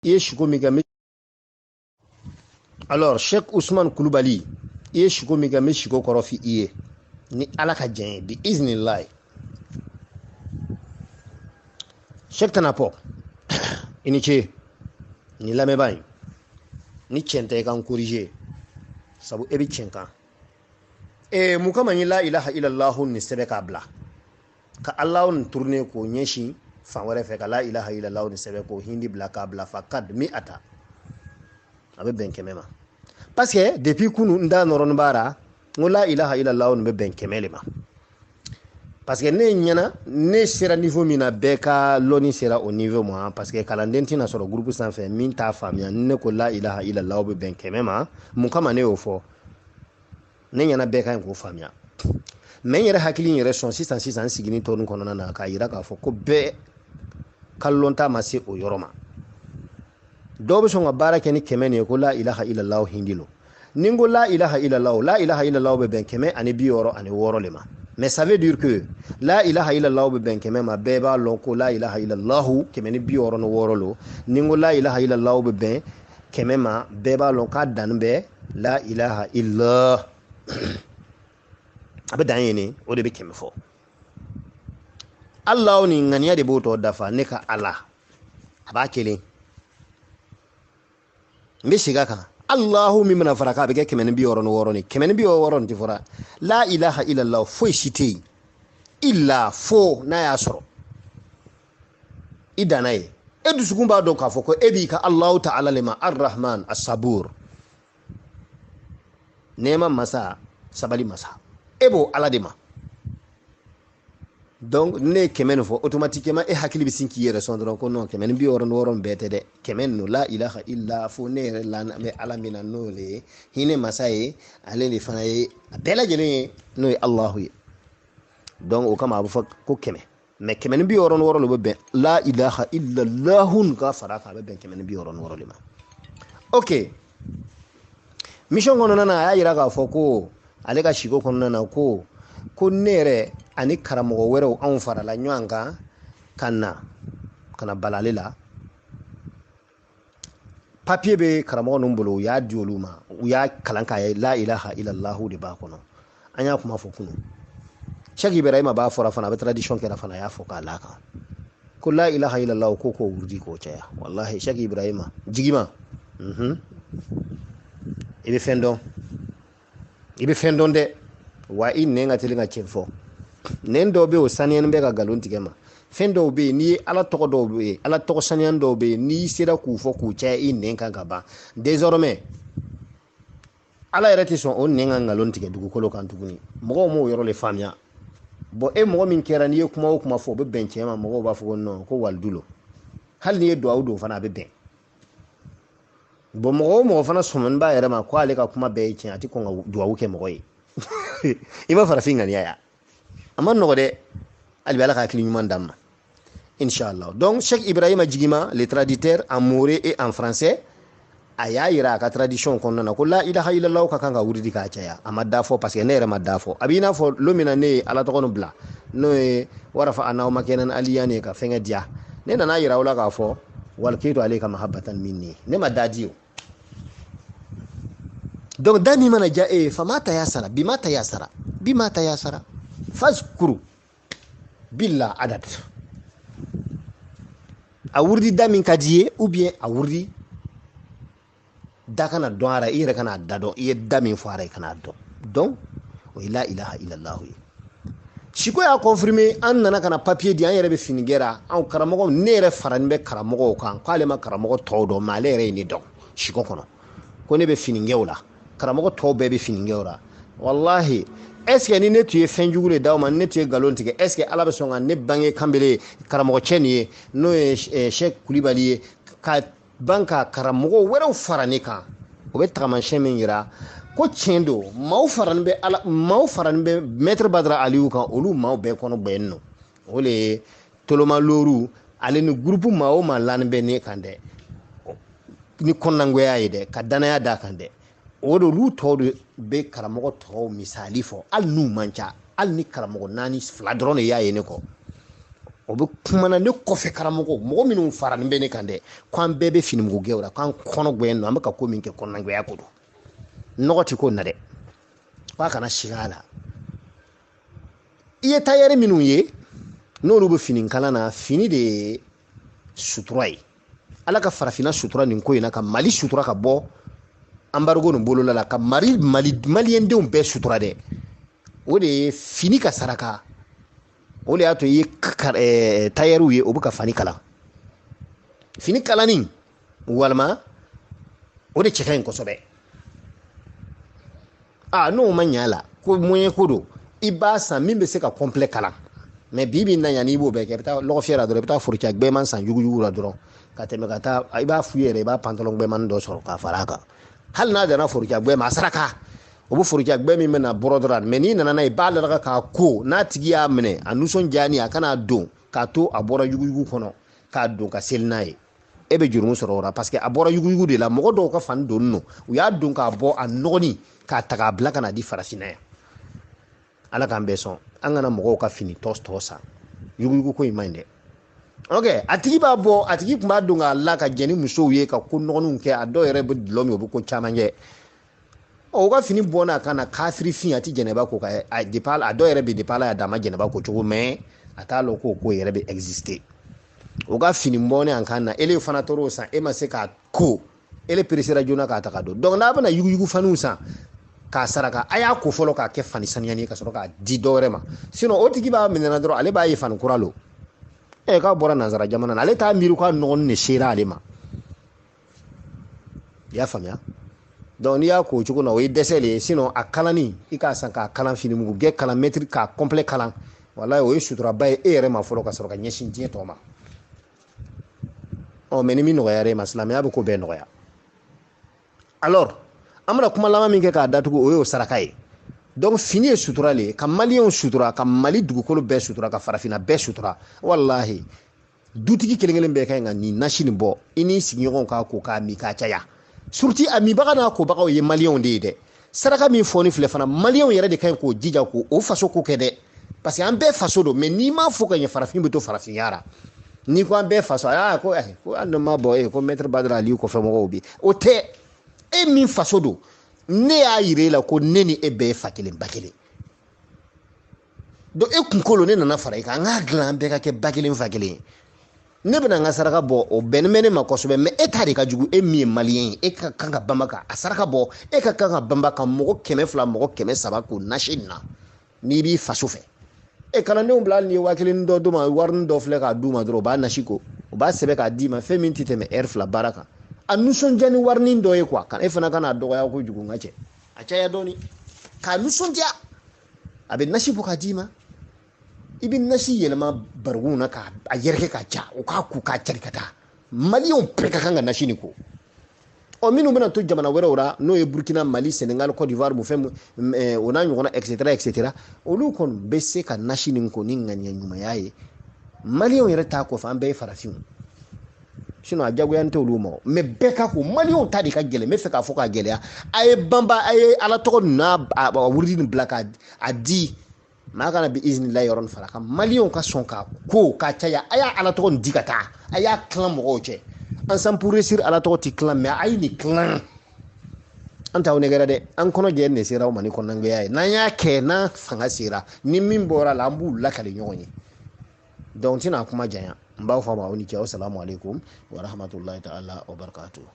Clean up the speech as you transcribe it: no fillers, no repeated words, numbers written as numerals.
I ye siko min kɛ, alors Cheikh Ousmane Kulubali, i ye siko min kɛ, n bɛ siko kɔrɔ f'i ye ni Ala ka jɛn ye, bi iznillahi. Cheikh Tanapɔ, i ni ce ni lamɛnbaa in. Ni tiɲɛ tɛ, i ka n corriger, sabu e bɛ tiɲɛ kan. Mun kama n ye la ilaha illallahu nin sɛbɛn k'a bila ka Allahu nin tourner k'o ɲɛsin fan wɛrɛ fɛ, ka la ilaha illallahu nin sɛbɛn k'o hindi bila k'a bila fa kad mi ata, a bɛ bɛn 100 ma? Parce que depuis kunu n da nɔrɔnin b'a ra, n ko la ilaha illallahu nin bɛ bɛn 100 le ma, parce que ne ɲɛna ne sera niveau min na, bɛɛ ka lɔnni sera o niveau ma, parce que kalanden tɛna sɔrɔ groupe sanfɛ min t'a faamuya ni ne ko la ilaha illallahu bɛ bɛn 100 ma. Mun kama ne y'o fɔ? Ne ɲɛna bɛɛ ka ɲi k'o faamuya. Mais n yɛrɛ hakili yɛrɛ sɔn sisan sisan n sigini tɔ nin kɔnɔna na k'a yira k'a fɔ ko bɛɛ ka lɔnta ma se o yɔrɔ ma. Dɔw bɛ sɔn ka baara kɛ ni 100 nin ye ko la ilaha illallahu hindi lo. Ni n ko la ilaha illallahu, la ilaha illallahu bɛ bɛn 166 le ma. Mais ça veut dire que la ilaha illallahu bɛ bɛn 100 ma, bɛɛ b'a lɔn ko la ilaha illallahu 166 lo. Ni n ko la ilaha illallahu bɛ bɛn 100 ma, bɛɛ b'a lɔn k'a danni bɛ la ilaha illallah, a bɛ dan yen, o de bɛ 100 fɔ. Allahu ni ŋaniya de b'o tɔ dafa. Ne ka Ala a b'a kelen, n bɛ segin a kan. Allahu min bɛna fara k'a bɛ kɛ 166 ni 160 nin tɛ fɔra. La ilaha illallah, foyi si tɛ yen illa fo n'a y'a sɔrɔ i danna ye. E dusukun b'a dɔn k'a fɔ ko e b'i ka Allahu ta'ala le ma, arrahman asabur, nɛɛma masa, sabali masa, e b'o Ala de ma. Donc ne ye 100 nin fɔ, automatiquement e hakili bɛ sin k'i yɛrɛ sɔn dɔrɔn ko non, 166 bɛɛ tɛ dɛ, 100 ninnu la ilaha illa fo ne yɛrɛ la bɛ Ala min na, n'o le ye hinɛ masa ye, ale de fana ye a bɛɛ lajɛlen ye, n'o ye Allahu ye. Donc o kama a bɛ fɔ ko 100, mais 166 de bɛ bɛn la ilaha illallahu ka fara kan, a bɛ bɛn 166 de ma. Ok, mission kɔnɔna na, a y'a yira k'a fɔ ko ale ka siko kɔnɔna na ko ne yɛrɛ ani karamɔgɔ wɛrɛw anw farala ɲɔgɔn kan ka na bala ale la. Papier bɛ karamɔgɔ ninnu bolo, u y'a di olu ma, u y'a kalan k'a ye la ilaha illallahu de b'a kɔnɔ. An y'a kuma fɔ kunun, Cheikh Ibrahima b'a fɔra fana, a bɛ tradition kɛra fana, a y'a fɔ k'a la kan ko la ilaha illallahu ko k'o wurudi k'o caya. Wallahi Cheikh Ibrahima jigima, i bɛ fɛn dɔn, i bɛ fɛn dɔn dɛ. Wa i nɛn ka teli ka tiɲɛ fɔ. Nɛn dɔw bɛ yen, o saniyani bɛ ka nkalon tigɛ ma. Fɛn dɔw bɛ yen, n'i ye Ala tɔgɔ dɔw bɛ yen, Ala tɔgɔ saniyani dɔw bɛ yen, n'i sera k'u fɔ k'u caya i nɛn kan ka ban, désormais Ala yɛrɛ tɛ sɔn o nɛn ka nkalon tigɛ dugukolo kan tuguni. Mɔgɔw m'o yɔrɔ de faamuya. Bon, e mɔgɔ min kɛra, n'i ye kuma o kuma fɔ o bɛ bɛn tiɲɛ ma, mɔgɔw b'a fɔ ko non, ko walidu lo. Hali n'i ye duwawu don fana, a bɛ bɛn. Bon, mɔgɔ o mɔgɔ fana sɔmɔni b'a yɛrɛ ma ko ale ka kuma bɛɛ ye tiɲɛ, a tɛ kɔn ka duwawu kɛ mɔgɔ ye. I b'a farafin ŋaniya ya, a ma nɔgɔ dɛ. Hali bi Ala ka hakili ɲuman d'an ma, inshallah. Donc Cheikh Ibrahima Jigima, le traditeur en mooré et en français, a y'a yira a ka tradition kɔnɔna na ko la ilaha illallah ka kan ka wurudi k'a caya. A ma da fɔ, parce que ne yɛrɛ ma da fɔ. A b'i n'a fɔ lon min na ne ye Ala tɔgɔ nin bila, n'o ye warafa anaw makɛnɛ aliya ne ka fɛngɛ diya, ne nana yira aw la k'a fɔ walikitu ale ka mahabbatan minni, ne ma da di o. Donc da min mana diya e ye, fama ta y'a sara, bi ma ta y'a sara, bi ma ta y'a sara, fazkuru billah adad. A wurudi da min ka di ye, ou bien a wurudi da kana dɔn a ra, i yɛrɛ kana da dɔn, i ye da min fɔ a ra, i kana dɔn. Donc o ye la ilaha illallah ye. Siko y'a confirmer, an nana ka na papier di, an yɛrɛ bɛ fini gɛra anw karamɔgɔ, ne yɛrɛ faranin bɛ karamɔgɔw kan k'ale ma karamɔgɔ tɔw dɔn, mais ale yɛrɛ ye ne dɔn siko kɔnɔ, ko ne bɛ fini gɛw la, karamɔgɔ tɔw bɛɛ bɛ fini gɛw la. Wallahi, est ce que ni ne tun ye fɛn jugu de d'aw ma, ni ne tun ye nkalon tigɛ, est ce que Ala bɛ sɔn ka ne bange kanbele karamɔgɔ cɛ nin ye, n'o ye Cheikh Kulibali ye, ka ban ka karamɔgɔ wɛrɛw fara ne kan? O bɛ tagamasiyɛn min yira ko tiɲɛ don, maaw faranin bɛ Ala, maaw faranin bɛ Maître Badara Aliyu kan, olu maaw bɛɛ kɔnɔ bɛn nɔ. O de ye toloma looru ale ni groupe maa o maa lani bɛ ne kan dɛ, ni kɔnɔnangoya ye dɛ, ka danaya d'a kan dɛ. O de olu tɔw de bɛ karamɔgɔ tɔw misali fɔ, hali n'u man ca, hali ni karamɔgɔ 4 2 dɔrɔn de y'a ye ne kɔ. O bɛ kumana ne kɔfɛ karamɔgɔ mɔgɔ minnu faranin bɛ ne kan dɛ, ko an bɛɛ bɛ finimugu gɛw la, k'an kɔnɔ gɛn don, an bɛ ka ko min kɛ kɔnɔnagɛya ko don, nɔgɔ ti ko na dɛ, k'a kana siga a la. I ye tayɛri minnu ye n'olu bɛ fini kalan na, fini de ye sutura ye. Ala ka farafinna sutura nin ko in na, ka Mali sutura ka bɔ embargo nin bolola la, ka Mali maliyɛndenw bɛɛ sutura dɛ. O de ye fini ka saraka. O de y'a to i ye tayɛriw ye, o bɛ ka fani kalan. Fini kalanni walima o de cɛ ka ɲi kosɛbɛ. Aa, n'o ma ɲɛ a la, ko moyen ko don, i b'a san min bɛ se ka complet kalan. Mais bi bi in na, yanni i b'o bɛɛ kɛ, i bɛ taa lɔgɔfiyɛ la dɔrɔn, i bɛ taa forocɛ gbɛman san yuguyugu la dɔrɔn ka tɛmɛ ka taa, i b'a f'u yɛrɛ, i b'a pantalon gbɛman dɔ sɔrɔ k'a fara a kan. Hali n'a danna forocɛ gbɛ ma, a saraka. O bɛ forocɛ gbɛ min bɛna bɔrɔ dɔrɔn, mais n'i nana n'a ye, i b'a ladaga k'a ko, n'a tigi y'a minɛ a nisɔndiyani, a kana don k'a to a bɔra yuguyugu kɔnɔ k'a don ka seli n'a ye, e bɛ jurumu sɔrɔ o la, parce que a bɔra yuguyugu de la. Mɔgɔ dɔw ka fani donnen don, u y'a don k'a bɔ a nɔgɔni k'a ta k'a bila ka na di farafinna yan. Ala k'an bɛɛ sɔn, an kana mɔgɔw ka fini tɔ tɔ san, yuguyugu ko in man ɲi dɛ. Ok, a tigi b'a bɔ, a tigi tun b'a don k'a la ka jɛn ni musow ye ka ko nɔgɔninw kɛ, a dɔw yɛrɛ bɛ dulɔ min, o bɛ ko caman kɛ. Ɔ, u ka fini bɔ n'a kan na kafiri fin, a ti jɛnɛba ko ka a depuis a dɔw yɛrɛ bɛ depuis Ala y'a d'a ma jɛnɛba ko cogo, mais a t'a lɔn k'o ko yɛrɛ bɛ exister. O ka fini bɔnnen a kan na, ele fana tor'o san, e ma se k'a ko, ele peresera joona k'a ta ka don. Donc n'a bɛna yuguyugu faniw san k'a saraka, a y'a ko fɔlɔ k'a kɛ fani saniyani ye ka sɔrɔ k'a di dɔ wɛrɛ ma. Sinon o tigi b'a minɛ dɔrɔn, ale b'a ye fani kura lo. Ɛ, k'a bɔra nansara jamana na, ale t'a miiri k'a nɔgɔnin de sera ale ma. I y'a faamuya? Donc n'i y'a ko o cogo la, o ye dɛsɛ de ye. Sinon a kalanni, i k'a san k'a kalan, finimugu gɛ kalan, mɛtiri k'a complet kalan, walayi o ye suturaba ye e yɛrɛ ma fɔlɔ ka sɔrɔ ka ɲɛsin diɲɛ tɔ ma. Ɔ, mais ni min nɔgɔyara e ma, silamɛya bɛ ko bɛɛ nɔgɔya. Alors an bɛna kuma laban min kɛ k'a datugu, o y'o saraka ye. Donc fini ye sutura le ye, ka maliyɛnw sutura, ka Mali dugukolo bɛɛ sutura, ka farafinna bɛɛ sutura. Walahi dutigi kelen kelen bɛɛ ka ɲi ka nin nasi nin bɔ, i n'i sigiɲɔgɔnw k'a ko k'a min k'a caya. Surtout a minbaga n'a kobagaw ye maliyɛnw de ye dɛ. Saraka min fɔ ni filɛ fana, maliyɛnw yɛrɛ de ka ɲi k'o jija k'o faso ko kɛ dɛ, parce que an bɛɛ faso don. Mais n'i m'a fɔ ka ɲɛ, farafin bɛ to farafinya la. N'i ko an bɛɛ faso, aa ko ko hali n'o ma bɔ ko maître Badara Aliyu kɔfɛ mɔgɔw bi, o tɛ. E min faso don, ne y'a yira e la ko ne ni e bɛɛ ye fa kelen ba kelen. Donc e kunkolo ne nana fara i kan, an k'a dilan an bɛɛ ka kɛ ba kelen fa kelen ye. Ne bɛna n ka saraka bɔ, o bɛnnen bɛ ne ma kosɛbɛ, mais e ta de ka jugu. E min ye maliyɛn ye, e ka kan ka banba ka a saraka bɔ, e ka kan ka banba ka mɔgɔ 200 mɔgɔ 300 k'o nasi nin na, n'i b'i faso fɛ. E kalandenw bila, hali n'i ye 5000 dɔ d'u ma, warini dɔ filɛ k'a d'u ma dɔrɔn, u b'a nasi ko, u b'a sɛbɛn k'a d'i ma, fɛn min tɛ tɛmɛ ɛri 2 baara kan. A nisɔndiya ni warinin dɔ ye quoi, kan e fana kana dɔgɔya kojugu, n ka cɛ, a caya dɔɔni k'a nisɔndiya. A bɛ nasi bɔ k'a d'i ma, i bɛ nasi yɛlɛma barigonw na k'a yɛrɛkɛ k'a ja, o k'a ko k'a cari ka taa. Maliyɛnw bɛɛ ka kan ka nasi nin ko. Ɔ, minnu bɛna to jamana wɛrɛw la, n'o ye Burkina, Mali, Sénégal, Côte d'Ivoire, mun fɛn o n'a ɲɔgɔnna, et cetera, et cetera, olu kɔni bɛ se ka nasi nin ko ni ŋaniya ɲumanya ye. Maliyɛnw yɛrɛ t'a kɔfɛ, an bɛɛ ye farafinw. Sinon a jagoya tɛ olu ma, mais bɛɛ ka ko maliyɛnw ta de ka gɛlɛn. N bɛ fɛ k'a fɔ k'a gɛlɛya. A ye banba, a ye Ala tɔgɔ n'a a wurudi nin bila k'a di maa kana bi izinila yɔrɔ nin fara kan. Maliyɛnw ka sɔn k'a ko k'a caya, a y'a Ala tɔgɔ nin di ka taa, a y'a tilan mɔgɔw cɛ. Ensemble pour réussir, Ala tɔgɔ ti tilan, mais a ye nin tilan. An t'aw nɛgɛrɛ dɛ, an kɔnɔ jɛ de sera aw ma ni kɔnɔnagɛya ye. N'an y'a kɛ, n'an fanga sera, ni min bɔra la, an b'u lakale ɲɔgɔn ye. Donc n tɛna kuma janya, n b'aw fɔ aw ma aw ni ce, aw salamu aleykum wa rahmatulahi ta'ala wa barakatuh.